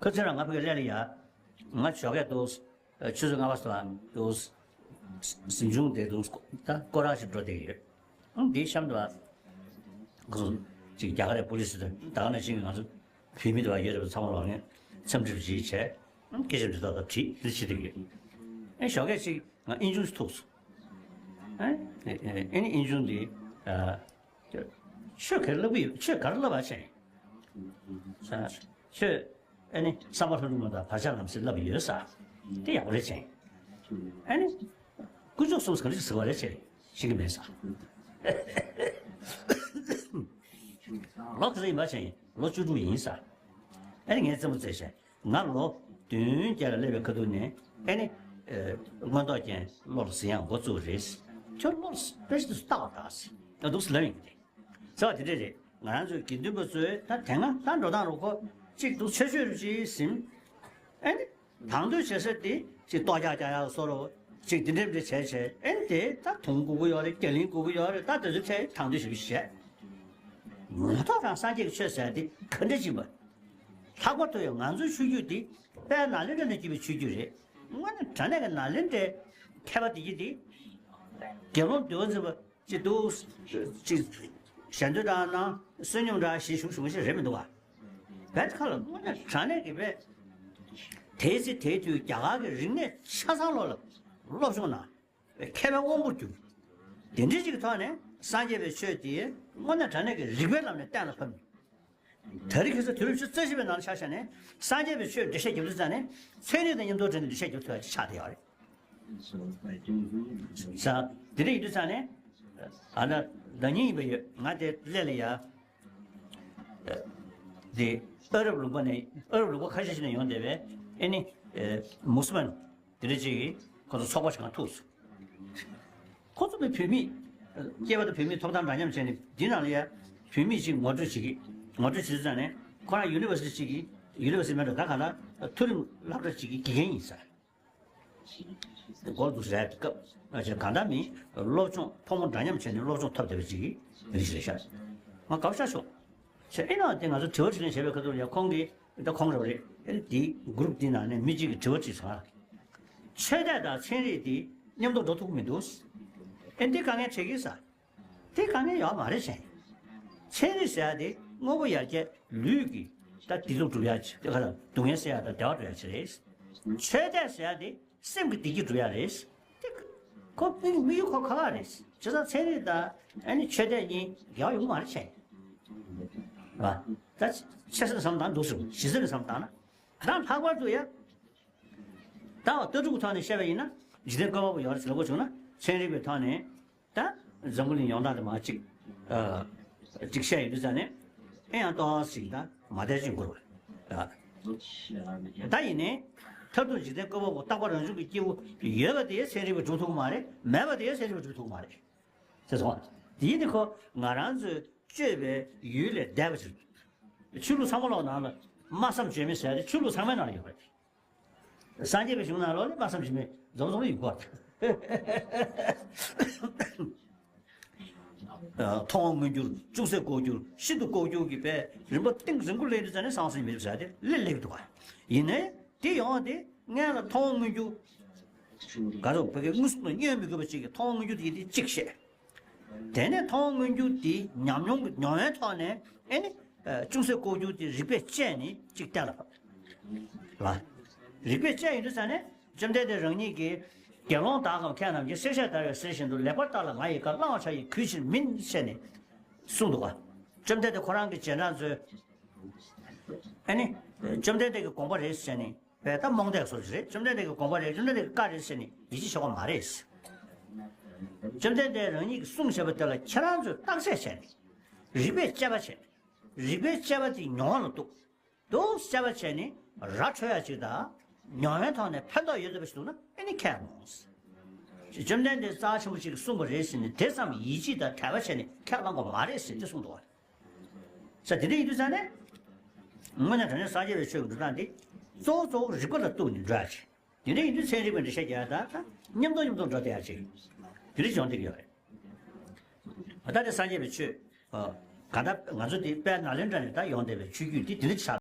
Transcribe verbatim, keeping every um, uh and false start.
ཁ་སང་རང་ང་ཕ་གིར་སླེབས་ལ་ཡ། ང་ཞོགས་ཀས་འདུག་ཆུ་ཚོད་ལྔ་པ་ཙམ་འདུག་གཟིམ་ཆུང་དེ་འདུག་ད་སྐོར་ར་ཞིག་འགྲོ་བསྡད་ཀྱི་ཡོད། ཨང་། འདི་གཤམ་དུ་ཁོ་ཚོ་ཅིག་རྒྱ་གར་རི་པུ་ལི་སི་དང་ད་ག་ནང་བཞིན་གྱི་ང་ཚོ་བོད་མི་དེ་བ་ཡོད་རེད་པ། ཚང་མ་ལོག་ནས་འཚམས་འདྲི་ཞིག་བྱས། ཨང་། སྐད་ཆ་འདི་དག་དང་དྲིས་འདི་བྱེད་བསྡད་ཀྱི་ཡོད། ཨེ་ཞོགས་ཀས་ཅིག་ང་ཨིན་ཆུང་ཞིག་ཐུག་སོང་། ཨེ་ཨེ་ཨེ་ནི་ཨིན་ཆུང་འདི། ཨ། ཆོས་ག་རེ་བསླབ་ཀྱི་ཡོད། ཆོས་ག་རེ་བསླབ་པ་བྱས། ཨ། ཆོས། ཨ་ནི་བསམ་པ་ལྷུན་གྲུབ་མ་དང་བག་ཆགས་ལམ་སེལ་བསླབ་ཀྱི་ཡོད་ས། དེ་ཡག་པོ་རེད་བྱས། ཨ་ནི་དཀོན་མཆོག་གསུམ་ག་རེ་ཟེར་བ་རེད་བྱས། ཤེས་ཀྱི་མེད་ས། ལོ་ག་ཚོད་ཡིན་པ་བྱས། ལོ་བཅུ་དྲུག་ཡིན་ས། ཨ་ནི་ངས་རྩེད་མོ་རྩེས་བྱས། ང་ལོ་བདུན་བརྒྱད་ལ་སླེབས་པའི་ཁ་ཐུག་ནས། ཨེ་ནི། ཨེ། མངོན་རྟོགས་རྒྱན་བློ་ལ་ཟིན་ཡག་འགོ་བཙུགས་པ་རེད། ཁྱོད་བློ་ལ་དཔེ་ཞིག་ཏུ་བཏགས་པ་འདྲ་ཟེར། ད་འདུག་སེ་ལབ་ཡིན་གྱི་རེད། ཟེར་བ་དེ་འདྲས་རེད། ང་རང་ཚོའི་དགེ་འདུན་པ་ཚོས་ད་དེ་སྔ་ད་འགྲོ་སྟངས་རུ་ཁོ་གཅིག་འདུག་ཆོས་སྤྱོད་རུ་ཅིག་ཟིན། ཨེ་ནི། དང་དོད་བྱེད་ས་དེ་ཅིག་ལྟོ་རྒྱག་རྒྱག་ཡག་བཟོ་འདྲ་ཅིག་དེ་འདྲས་འདྲས་བྱས་བྱས། ཨེ་ནི་དེ་ད་དུང་དགོས་ཀྱི་ཡོད་རེད། རྒྱ་གླིང་དགོས་ཀྱི་ཡོད་རེད། ད་དེ་ཚོ་ཁྱེད་དང་དོད་བྱེད་པ་བྱས། ངོ་ཐོག་རང་སངས་རྒྱས་ཀྱི་ཆོས་ཟེར་ཡག་དེ་ག་འདྲས་ཅིག་པ། ལྷག་པར་དུ་ཡང་ང་ཚོའི་ཆོས་བརྒྱུད་འདི་དཔལ་ནཱ་ལེནྡྲ་ནས་བརྒྱུད་པའི་ཆོས་བརྒྱུད་རེད། དངོས་གནས་དྲང་གནས་ཀྱི་ནཱ་ལེནྡྲའི་མཁས་པ་འདི་གྱིས་འདི། དགེ་སློང་འདུལ་བ་འཛིན་པ་ཅིག་འདུག་ཅིག་ཞལ་འདོན་དང་ནང་བསོད་སྙོམས་འདྲ་ཞིག་ཞུགས་བྱུང་ཞིག་རེད་མི་འདུག་བ། བན་ཁ་ལ་དངོས་གནས་དྲང་གནས་ཀྱི་བས། དེའི་ཚེ་དེའི་དུས་རྒྱ་གར་གྱི་རིག་གནས་ཆ་ཚང་ལོག་ལ་སློབ་སྦྱོང་གནང་། མཁས་པའི་དབང་པོར་གྱུར། དེ་འདྲའི་ཅིག་གི་ཐོག་ནས་སངས་རྒྱས་པའི་ཆོས་དེ་དངོས་གནས་དྲང་གནས་ཀྱི་རིགས་པའི་ལམ་ནས་གཏན་ལ་ཕབ་ནས། ད་རེས་ཁ་སང་དུས་རབས་ཉི་ཤུ་རྩ་གཅིག་པའི་ནང་ལ་ཆ་བཞག་ནས་སངས་རྒྱས་པའི་ཆོས་འགྲེལ་བཤད་རྒྱབ་དུས་ཙང་ནས་ཚན་རིག་དང་མཉམ་དུ་འབྲེལ་ནས་འགྲེལ་བཤད་རྒྱབ་ཐུབ་ཡག་ཅིག་ཆགས་བསྡད་ཡོད་རེད། ས། དེ་འདྲ་ཡིན་དུས་ཙང་ནས། ཨ་ན། ན་ནིང་ཡིན་པ་ཡོད། ང་དེ་སླེབས་ལ་ཡ། དེ་ཨ་རབ་ལུང་པ་ནས། ཨ་རབ་ལུང་པ་ཁ་ཤས་ཤིག་ནས་ཡོང་བསྡད་པའི་ཨེ་ནི། མུ་སི་མན་དེ་འདྲ་ཅིག་གིས་ཁོ་ཚོ་ཚོགས་པ་ཞིག་གང་ཐུག་སོང་། ཁོ་ཚོ་ནི་བོད་མི། སྐྱེས་པ་དང་བོད་མིའི་ཐོབ་ཐང་འདྲ་མཉམ་བྱས་ནས་འདི་ནང་ལ་ཡ་བོད་མི་ཅིག་ངོ་སྤྲོད་བྱེད་ཀྱི། ངོ་སྤྲོད་བྱེད་དུས་ཙང་ནས་ཁོ་རང་ཡུ་ནི་ཝར་སི་ཊི་ཅིག་གི། ཡུ་ནི་ཝར་སི་ཊི་མིན་འགྲོ་ད་ག་ལ་མཐོ་རིམ་སློབ་གྲྭ་ཅིག་གི་དགེ་རྒན་ཡིན་ས། སྒོར་འདུག་ཟེར་སྐབས་ང་ཚོས་གང་ལྟར་མིན་སློབ་སྦྱོང་ཕོ་མོ་འདྲ་མཉམ་བྱས་ནས་སློབ་སྦྱོང་ཐོབ་བསྡད་པ་ཅིག་གི་རིགས་ཤིག་རེད་ཤག་ང་དགའ་པོ་ཆགས་བྱུང་། བྱས་ཨེ་ན་དེ་ང་ཚོ་དྲི་བ་དྲིས་ལན་བྱས་པའི་ཁ་ཐུག་ལ་ཡ་ཁོང་གིས་ད་ཁོང་རེད་རེད། ཨེ་འདི་གུ་རུབ་འདི་ནང་ནས་མི་གཅིག་གིས་དྲི་བ་དྲིས་སོང་། ཆོས་དད་དང་ཚན་རིག་འདི་མཉམ་དུ་འགྲོ་ཐུབ་ཀྱི་མི་འདུག་ཨེ་འདི་དཀའ་ངལ་འཕྲད་ཀྱི་ས། དེ་དཀའ་ངལ་ཡོད་མ་རེད་ཤག་ཚན་རིག་ཟེར་ཡ་དེ་དངོས་པོ་ཡར་རྒྱས་ལུས་ཀྱི་ད་བདེ་སྡུག་སྒྲུབ་ཡ་ཅིག་དེ་ག་ལ་སྡུག་བསྔལ་སེལ་ཡ་དང་བདེ་བ་སྒྲུབ་ཡ་ཅིག་རེད། ཆོས་དད་ཟེར་ཡ་དེ་སེམས་ཀྱི་བདེ་སྐྱིད་སྒྲུབ་ཡ་རེད། དེ་ཁོ་དམིགས་དམིགས་ཡུལ་ཁོ་ཁ་ཁ་རེད། བྱས་ཙང་ཚན་རིག་དང་ཨ་ནི་ཆོས་དད་གཉིས་འགལ་བ་ཡོང་མ་རེད་ཤག་ད་ཆེ་ས་ནས་བསམ་བཏང་འདུག་ཟེར། གཞི་རྩ་ནས་བསམ་བཏང་ན། ད་ལྷག་པར་དུ་ཡ། ད་ལྟ་གྲུབ་ཀྱི་ཐོག་ནས་བཤད་པ་ཡིན་ན་འཇིག་རྟེན་བཀོད་པ་པོ་ཡོད་རེད་ཟེར་ལབ་དགོས་བྱུང་ན་ཚན་རིག་པའི་ཐོག་ནས་ད་འཛམ་བུ་གླིང་ཡོངས་གྲགས་དེ་མ་གཅིག་གཅིག་བཤད་ཡོད་དུས་ཙང་ནས་ཨེ་ཡང་ཏོག་ཙམ་ཞིག་ད་མ་བདེ་ཅིག་འགོར་བ་རེད། ད་ཡིན་ནའི་མཐར་ཐུག་འཇིག་རྟེན་བཀོད་པ་པོ་རྟག་པ་རང་བྱུང་གི་སྐྱེས་བུ་ཡོད་པ་དེ་ཚན་རིག་པས་སྒྲུབ་ཐུབ་ཀྱི་མ་རེད། མེད་པ་དེ་ཚན་རིག་པས་སྒྲུབ་ཐུབ་ཀྱི་མ་རེད། ཟེར་སོང་། དེ་ཡིན་དུས་ཁོ་ང་རང་ཚོས་སྤྱོད་པའི་ཡུལ་ལས་འདས་པ་ཅིག་ཆོས་ལུགས་ཚང་མ་ལོག་ནང་ལ་སྨྲ་བསམ་བརྗོད་མེད་ཟེར་ཏེ་ཆོས་ལུགས་ཚང་མའི་ནང་ལ་ཡོད་པ་རེད། སངས་རྒྱས་པའི་གཞུང་ནང་ལོག་ནི་སྨྲ་བསམ་བརྗོད་མེད་འཛོམས་འཛོམས་ཡོད་པ་རེད། མཐོང་བ་མངོན་གྱུར་ཅུང་ཟད་ལྐོག་གྱུར་ཤིན་ཏུ་ལྐོག་གྱུར་གྱི་དཔེ་རིམ་པ་གཏིང་རིང་པོ་སླེབས་དུས་ཙང་ནས་སངས་རྒྱས་མེད་ཟེར་ཏེ་སླེབས་སླེབས་འདུག་པ། ཡིན་ནའི་དེ་ཡོང་བ་དེ་སྔོན་ལ་མཐོང་བ་མངོན་གྱུར། ག་རེ་ཟེར་བོད་སྐད་དངོས་སུ་བསྙོན་མི་དགོས་པ་ཅིག་གིས་མཐོང་བ་མངོན་གྱུར་དེ་དེ་གཅིག་བཤད། དེ་ནས་མཐོང་བ་མངོན་གྱུར་དེ་ཉམས་མྱོང་གི་མྱོང་བའི་ཐོག་ནས་ཨེ་ནི། ཅུང་ཟད་ལྐོག་གྱུར་དེ་རིགས་པས་དཔྱད་ནས་གཅིག་གཏན་ལ་ཕབ། ལ། རིགས་པས་དཔྱད་ཡོང་དུས་ཙང་ནས་བཅོམ་ལྡན་འདས་རང་ཉིད་ཀྱིས་དགེ་སློང་དག་གམ་མཁས་རྣམས་ཀྱིས་གསེར་ཞལ་ཟླ་བས་གཟིར་བཞིན་དུ་ལེགས་པར་བལྟ་ལ་ང་ཡི་བཀའ་བླང་བར་བྱ་ཡི་གུས་ཕྱིར་མིན་ཞེས་ནས་གསུངས་འདུག་ག་བཅོམ་ལྡན་འདས་ཁོ་རང་གི་རྗེས་འབྲང་ཚོས་ཨེ་ནི། བཅོམ་ལྡན་འདས་ཀྱི་དགོངས་པ་རེད་ཟེར་ནས། བས་ད་རྨོངས་དད་བཟོ་ཞིག་རེད། བཅོམ་ལྡན་འདས་ཀྱི་དགོངས་པ་རེད། བཅོམ་ལྡན་འདས་ཀྱི་བཀའ་རེད་ཟེར་ནས་ཡིད་ཆེས་བྱེད་དགོས་མ་རེད། བཅོམ་ལྡན་འདས་རང་ཉིད་ཀྱིས་གསུངས་བཞག་པ་དེ་ལ་ཁྱེད་རང་ཚོས་བརྟག་དཔྱད་བྱས་ནས། རིགས་པས་དཔྱད་པ་བྱས་ནས། རིགས་པས་དཔྱད་པ་དེ་མྱོང་བ་ལ་གཏུགས། འདུག་དཔྱད་པ་བྱས་ནས་ར་འཕྲོད་ཡ་ཅིག་དང་། མྱོང་བའི་ཐོག་ནས་ཕན་ཐོགས་ཡོད་བསྡད་པ་ཞིག་འདུག་ན་ཨེ་ནི་ཁས་བླངས། བཅོམ་ལྡན་འདས་རྩ་ཆེན་པོ་ཅིག་གིས་གསུངས་པ་རེད་ཟེར་ནས་དེ་ཙམ་ཡིད་ཆེས་དང་དད་པ་བྱས་ནས་ཁས་བླངས་དགོས་མ་རེད་ཟེར་དེ་གསུངས་འདུག་བ། ས་དེ་འདྲ་ཡིན་དུས་ཙང་ནས། དངོས་གནས་དྲང་གནས་སངས་རྒྱས་པའི་ཆོས་ཀྱི་འགྲོ་སྟངས་འདི། གཙོ་བོ་གཙོ་བོ་རིགས་པ་ལ་གཏུགས་ནས་འགྲོ་ཡ་ཆེ། དེ་འདྲ་ཡིན་དུས་ཚན་རིག་པའི་འགྲེལ་བཤད་རྒྱག་ཡ་དང་ད་མཉམ་དུ་མཉམ་དུ་འགྲོ་བསྡད་ཡ་ཆེ། དེ་འདྲ་བྱུང་བསྡད་ཀྱི་ཡོད་རེད། ད་ལྟ་དེ་སངས་རྒྱས་པའི་ཆོས། གང་ལྟར་ང་ཚོ་འདི་དཔལ་ནཱ་ལེནྡྲ་ནས་ད་ཡོང་བསྡད་པའི་ཆོས་བརྒྱུད་འདི་དེ་འདྲ་ཆགས།